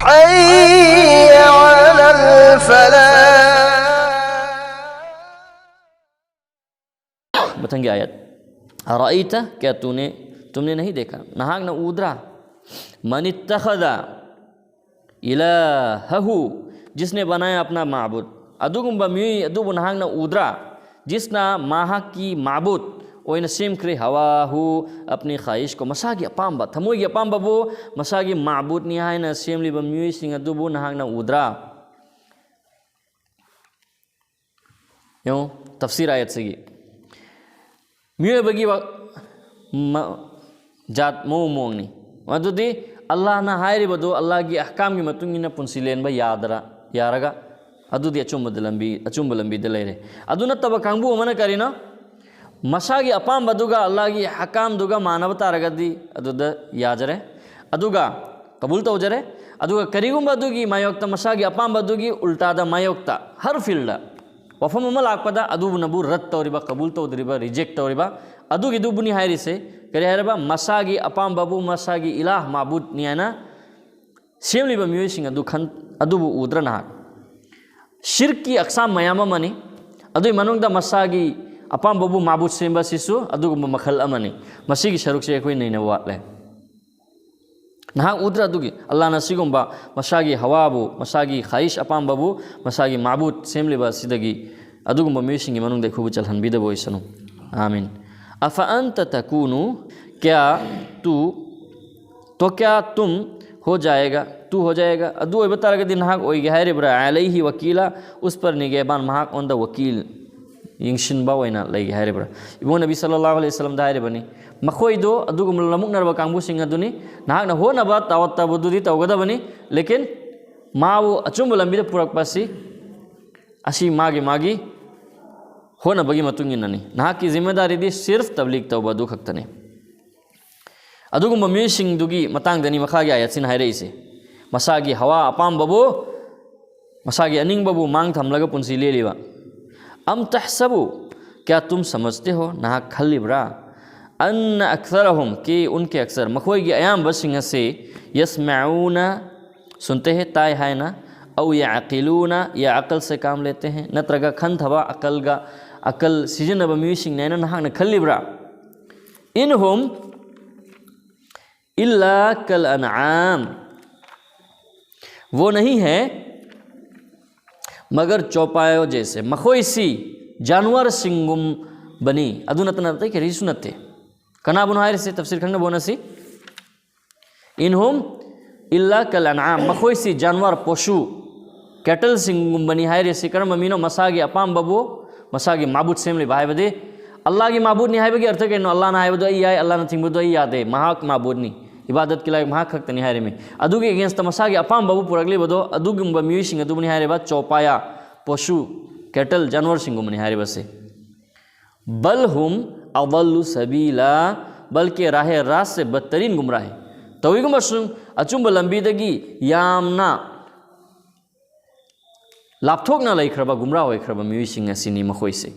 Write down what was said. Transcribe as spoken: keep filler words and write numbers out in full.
حي على الفلاح. ꯃꯊꯪꯒꯤ ꯑꯥꯌꯠ. أرأيت, क्या तूने, तुमने नहीं देखा, ꯅꯍꯥꯛꯅ ꯎꯗ꯭ꯔꯥ? من اتخذ إلهه, जिसने बनाया अपना माबूद. ꯑꯗꯨꯒꯨꯝꯕ ꯃꯤꯑꯣꯏ ꯑꯗꯨꯕꯨ ꯅꯍꯥꯛꯅ ꯎꯗ꯭ꯔꯥ? जिसꯅ ꯃꯍꯥꯛꯀꯤ ꯃꯥꯕꯨꯗ ꯑꯣꯏꯅ ꯁꯦꯝꯈ꯭ꯔꯦ, هواه, अपनी ख्वाहिश को, ꯃꯁꯥꯒꯤ ꯑꯄꯥꯝꯕ, ꯊꯃꯣꯏꯒꯤ ꯑꯄꯥꯝꯕꯕꯨ ꯃꯁꯥꯒꯤ ꯃꯥꯕꯨꯗꯅꯤ ꯍꯥꯏꯅ ꯁꯦꯝꯂꯤꯕ ꯃꯤꯑꯣꯏꯁꯤꯡ ꯑꯗꯨꯕꯨ ꯅꯍꯥꯛꯅ ꯎꯗ꯭ꯔꯥ? ꯌꯦꯡꯉꯨ, ꯇꯐꯁꯤꯔ ꯑꯥꯌꯠꯁꯤꯒꯤ ꯃꯤꯑꯣꯏꯕꯒꯤ ꯋꯥ-, ꯃ-, ꯖꯥꯠ ꯃꯑꯣꯡ ꯃꯑꯣꯡꯅꯤ꯫ ꯑꯗꯨꯗꯤ ꯑꯜꯂꯥꯍꯅ ꯍꯥꯏꯔꯤꯕꯗꯨ ꯑꯜꯂꯥꯍꯒꯤ ꯑꯍꯀꯥꯝꯒꯤ ꯃꯇꯨꯡ ꯏꯟꯅ ꯄꯨꯟꯁꯤ ꯂꯦꯟꯕ ꯌꯥꯗ꯭ꯔ-, ꯌꯥꯔꯒ ꯑꯗꯨꯗꯤ ꯑꯆꯨꯝꯕꯗ ꯂꯝꯕꯤ, ꯑꯆꯨꯝꯕ ꯂꯝꯕꯤꯗ ꯂꯩꯔꯦ꯫ ꯑꯗꯨ ꯅꯠꯇꯕ ꯀꯥꯡꯕꯨ ꯑꯃꯅ ꯀꯔꯤꯅꯣ? ꯃꯁꯥꯒꯤ ꯑꯄꯥꯝꯕꯗꯨꯒ ꯑꯜꯂꯥꯍꯒꯤ ꯑꯍꯀꯥꯝꯗꯨꯒ ꯃꯥꯟꯅꯕ ꯇꯥꯔꯒꯗꯤ ꯑꯗꯨꯗ ꯌꯥꯖꯔꯦ, ꯑꯗꯨꯒ ꯀꯕꯨꯜ ꯇꯧꯖꯔꯦ꯫ ꯑꯗꯨꯒ ꯀꯔꯤꯒꯨꯝꯕ ꯑꯗꯨꯒꯤ ꯃꯥꯌꯣꯛꯇ, ꯃꯁꯥꯒꯤ ꯑꯄꯥꯝꯕ ꯑꯗꯨꯒꯤ ꯎꯜꯇꯥꯗ, ꯃꯥꯌꯣꯛꯇ, ꯍꯔ ꯐꯤꯜꯗ ꯋꯥꯐꯝ ꯑꯃ ꯂꯥꯛꯄꯗ ꯑꯗꯨꯕꯨꯅꯕꯨ ꯔꯠ ꯇꯧꯔꯤꯕ, ꯀꯕꯨꯜ ꯇꯧꯗ꯭ꯔꯤꯕ, ꯔꯤꯖꯦꯛ ꯇꯧꯔꯤꯕ, ꯑꯗꯨꯒꯤꯗꯨꯕꯨꯅꯤ ꯍꯥꯏꯔꯤꯁꯦ꯫ ꯀꯔꯤ ꯍꯥꯏꯔꯕ? ꯃꯁꯥꯒꯤ ꯑꯄꯥꯝꯕꯕꯨ ꯃꯁꯥꯒꯤ ꯏꯂꯥꯍ, ꯃꯥꯕꯨꯗꯅꯤ ꯍꯥꯏꯅ ꯁꯦꯝꯂꯤꯕ ꯃꯤꯑꯣꯏꯁꯤꯡ ꯑꯗꯨ ꯈꯟ-, ꯑꯗꯨꯕꯨ ꯎꯗ꯭ꯔ ꯅꯍꯥꯛ? ꯁꯤꯔꯛꯀꯤ ꯑꯛꯁꯥꯝ ꯃꯌꯥꯝ ꯑꯃꯅꯤ꯫ ꯑꯗꯨꯒꯤ ꯃꯅꯨꯡꯗ ꯃꯁꯥꯒꯤ ꯑꯄꯥꯝꯕꯕꯨ ꯃꯥꯕꯨꯗ ꯁꯦꯝꯕ ꯑꯁꯤꯁꯨ ꯑꯗꯨꯒꯨꯝꯕ ꯃꯈꯜ ꯑꯃꯅꯤ꯫ ꯃꯁꯤꯒꯤ ꯁꯔꯨꯛꯁꯦ ꯑꯩꯈꯣꯏ ꯅꯩꯅꯕ ꯋꯥꯠꯂꯦ꯫ ꯅꯍꯥꯛ ꯎꯗ꯭ꯔꯥ? ꯑꯗꯨꯒꯤ ꯑꯜꯂꯥꯍꯅ ꯁꯤꯒꯨꯝꯕ ꯃꯁꯥꯒꯤ ꯍꯋꯥꯕꯨ, ꯃꯁꯥꯒꯤ ꯈ꯭ꯋꯥꯍꯤꯁ, ꯑꯄꯥꯝꯕꯕꯨ ꯃꯁꯥꯒꯤ ꯃꯥꯕꯨꯗ ꯁꯦꯝꯂꯤꯕ ꯑꯁꯤꯗꯒꯤ, ꯑꯗꯨꯒꯨꯝꯕ ꯃꯤꯑꯣꯏꯁꯤꯡꯒꯤ ꯃꯅꯨꯡꯗ ꯑꯩꯈꯣꯏꯕꯨ ꯆꯜꯍꯟꯕꯤꯗꯕ ꯑꯣꯏꯁꯅꯨ꯫ ꯑꯥꯃꯤꯟ꯫ أفأنت تكون, क्या तू, तो क्या तुम हो जाएगा, तू हो जाएगा, ꯑꯗꯨ ꯑꯣꯏꯕ ꯇꯥꯔꯒꯗꯤ ꯅꯍꯥꯛ ꯑꯣꯏꯒꯦ ꯍꯥꯏꯔꯤꯕ꯭ꯔꯥ? عليه وكيلا, उस पर निगहबान, ꯃꯍꯥꯛꯉꯣꯟꯗ ꯋꯀꯤꯜ, ꯌꯦꯡꯁꯤꯟꯕ ꯑꯣꯏꯅ ꯂꯩꯒꯦ ꯍꯥꯏꯔꯤꯕ꯭ꯔꯥ? ꯏꯕꯨꯡ ꯅꯕꯤ ꯁꯜꯂꯜꯂꯥꯍꯨ ꯑꯂꯩꯍꯤ ꯋꯁꯜꯂꯝꯗ ꯍꯥꯏꯔꯤꯕꯅꯤ, ꯃꯈꯣꯏꯗꯣ ꯑꯗꯨꯒꯨꯝꯕ ꯂꯃꯨꯛꯅꯔꯕ ꯀꯥꯡꯕꯨꯁꯤꯡ ꯑꯗꯨꯅꯤ꯫ ꯅꯍꯥꯛꯅ ꯍꯣꯠꯅꯕ ꯇꯥꯋꯠ ꯇꯕꯗꯨꯗꯤ ꯇꯧꯒꯗꯕꯅꯤ, ꯂꯦꯀꯤꯟ ꯃꯥꯕꯨ ꯑꯆꯨꯝꯕ ꯂꯝꯕꯤꯗ ꯄꯨꯔꯛꯄ ꯑꯁꯤ, ꯑꯁꯤ ꯃꯥꯒꯤ, ꯃꯥꯒꯤ ꯍꯣꯠꯅꯕꯒꯤ ꯃꯇꯨꯡ ꯏꯟꯅꯅꯤ꯫ ꯅꯍꯥꯛꯀꯤ ꯖꯤꯝꯃꯦꯗꯥꯔꯤꯗꯤ ꯁꯤꯔꯐ ꯇꯕꯂꯤꯒ ꯇꯧꯕ ꯑꯗꯨ ꯈꯛꯇꯅꯤ꯫ ꯑꯗꯨꯒꯨꯝꯕ ꯃꯤꯑꯣꯏꯁꯤꯡꯗꯨꯒꯤ ꯃꯇꯥꯡꯗꯅꯤ ꯃꯈꯥꯒꯤ ꯑꯥꯌꯠꯁꯤꯅ ꯍꯥꯏꯔꯛꯏꯁꯦ꯫ ꯃꯁꯥꯒꯤ ꯍꯋꯥ ꯑꯄꯥꯝꯕꯕꯨ, ꯃꯁꯥꯒꯤ ꯑꯅꯤꯡꯕꯕꯨ ꯃꯥꯡ ꯊꯝꯂꯒ ꯄꯨꯟꯁꯤ ꯂꯦꯜꯂꯤꯕ꯫ أم تحسب, क्या तुम समझते हो, ꯅꯍꯥꯛ ꯈꯜꯂꯤꯕ꯭ꯔꯥ? أن أكثرهم, कि उनके अक्सर, ꯃꯈꯣꯏꯒꯤ ꯑꯌꯥꯝꯕꯁꯤꯡ ꯑꯁꯤ, يسمعون, सुनते हैं, ꯇꯥꯏ ꯍꯥꯏꯅ, أو يعقلون, या अकल से काम लेते हैं, ꯅꯠꯇ꯭ꯔꯒ ꯈꯟꯊꯕ ꯑꯀꯜꯒ, ꯑꯀꯜ ꯁꯤꯖꯤꯟꯅꯕ ꯃꯤꯑꯣꯏꯁꯤꯡꯅꯦꯅ ꯅꯍꯥꯛꯅ ꯈꯜꯂꯤꯕ꯭ꯔꯥ? إن هم إلا كالأنعام, वो नहीं है मगर चौपायों जैसे, ꯃꯈꯣꯏꯁꯤ ꯖꯥꯅꯋꯥꯔꯁꯤꯡꯒꯨꯝꯕꯅꯤ, ꯑꯗꯨ ꯅꯠꯇꯅ ꯑꯇꯩ ꯀꯔꯤꯁꯨ ꯅꯠꯇꯦ꯫ ꯀꯅꯥꯕꯨꯅꯣ ꯍꯥꯏꯔꯤꯁꯦ? ꯇꯐꯁꯤꯔ ꯈꯪꯅꯕ ꯍꯣꯠꯅꯁꯤ꯫ إن هم إلا كالأنعام, ꯃꯈꯣꯏꯁꯤ ꯖꯥꯅꯋꯥꯔ, ꯄꯣꯁꯨ, ꯀꯦꯇꯜꯁꯤꯡꯒꯨꯝꯕꯅꯤ ꯍꯥꯏꯔꯤꯁꯤ꯫ ꯀꯔꯝꯕ ꯃꯤꯅꯣ? ꯃꯁꯥꯒꯤ ꯑꯄꯥꯝꯕꯕꯨ ꯃꯁꯥꯒꯤ ꯃꯥꯕꯨꯠ ꯁꯦꯝꯂꯤꯕ, ꯍꯥꯏꯕꯗꯤ ꯑꯜꯂꯥꯍꯒꯤ ꯃꯥꯕꯨꯠꯅꯤ ꯍꯥꯏꯕꯒꯤ ꯑꯔꯊ ꯀꯩꯅꯣ? ꯑꯜꯂꯥꯍꯅ ꯍꯥꯏꯕꯗꯣ ꯑꯩ ꯌꯥꯏ, ꯑꯜꯂꯥꯍꯅ ꯊꯤꯡꯕꯗꯣ ꯑꯩ ꯌꯥꯗꯦ, ꯃꯍꯥꯛ ꯃꯥꯕꯨꯠꯅꯤ, ꯏꯕꯥꯗꯠꯀꯤ ꯂꯥꯏꯛ ꯃꯍꯥꯛ ꯈꯛꯇꯅꯤ ꯍꯥꯏꯔꯤꯃꯤ꯫ ꯑꯗꯨꯒꯤ ꯑꯦꯒꯦꯟꯁꯇ ꯃꯁꯥꯒꯤ ꯑꯄꯥꯝꯕꯕꯨ ꯄꯨꯔꯛꯂꯤꯕꯗꯣ ꯑꯗꯨꯒꯨꯝꯕ ꯃꯤꯑꯣꯏꯁꯤꯡ ꯑꯗꯨꯕꯨꯅꯤ ꯍꯥꯏꯔꯤꯕ ꯆꯣꯄꯥꯌꯥ, ꯄꯣꯁꯨ, ꯀꯦꯇꯜ, ꯖꯥꯅꯋꯥꯔꯁꯤꯡꯒꯨꯝꯕꯅꯤ ꯍꯥꯏꯔꯤꯕꯁꯦ꯫ بل هم أضل سبيلا, ꯕꯜꯀꯤ ꯔꯥꯍꯦ ꯔꯥꯁꯁꯦ ꯕꯠꯇꯔꯤꯟ ꯒꯨꯝꯔꯥꯍꯤ꯫ ꯇꯧꯏꯒꯨꯝꯕꯁꯨꯡ ꯑꯆꯨꯝꯕ ꯂꯝꯕꯤꯗꯒꯤ ꯌꯥꯝꯅ ꯂꯥꯞꯊꯣꯛꯅ ꯂꯩꯈ꯭ꯔꯕ, ꯒꯨꯝꯔꯥ ꯑꯣꯏꯈ꯭ꯔꯕ ꯃꯤꯑꯣꯏꯁꯤꯡ ꯑꯁꯤꯅꯤ ꯃꯈꯣꯏꯁꯦ꯫